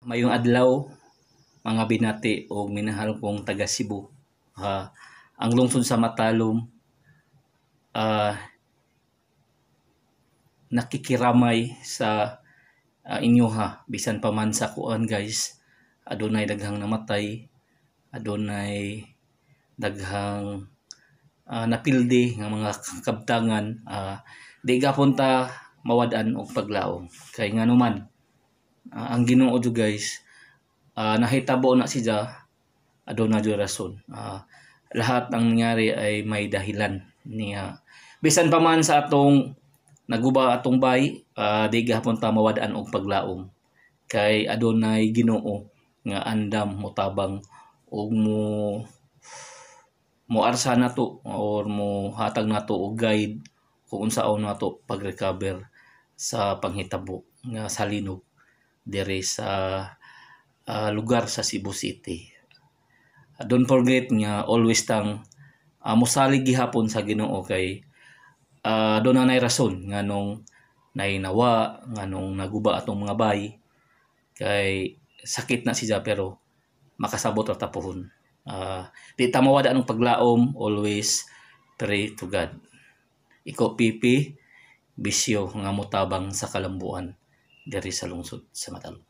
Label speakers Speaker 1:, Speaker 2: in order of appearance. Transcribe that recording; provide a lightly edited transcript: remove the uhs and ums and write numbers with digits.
Speaker 1: Maayong adlaw, mga binati o minahal kong taga Cebu. Ang lungsod sa Matalom nakikiramay sa inyo ha, bisan pa man sa kuan, guys, adunay daghang namatay, adunay daghang napildi nga mga kabtangan, di gapon ta mawad-an og paglaom kay nganuman ang Ginoo jud, guys, nahitabo na siya, aduna jud rason. Lahat ng nangyari ay may dahilan niya. Bisan pa man sa atong naguba atong bay, di gihapon ta mawad-an og paglaom kay adunay Ginoo nga andam motabang ug mo moarsa nato or mo hatag nato og guide kung unsaon nato pag-recover sa panghitabo nga sa linog diri sa lugar sa Cebu City. Don't forget nga always tang mosalig gihapon sa Ginoo kay doon na rason nganong nainawa, nganong naguba atong mga bay, kay sakit na siya pero makasabot ra ta puhon. Di ta mawad-an ang paglaom, always pray to God. Iko pipi bisyo nga motabang sa kalambuan diri sa lungsod sa Matalom.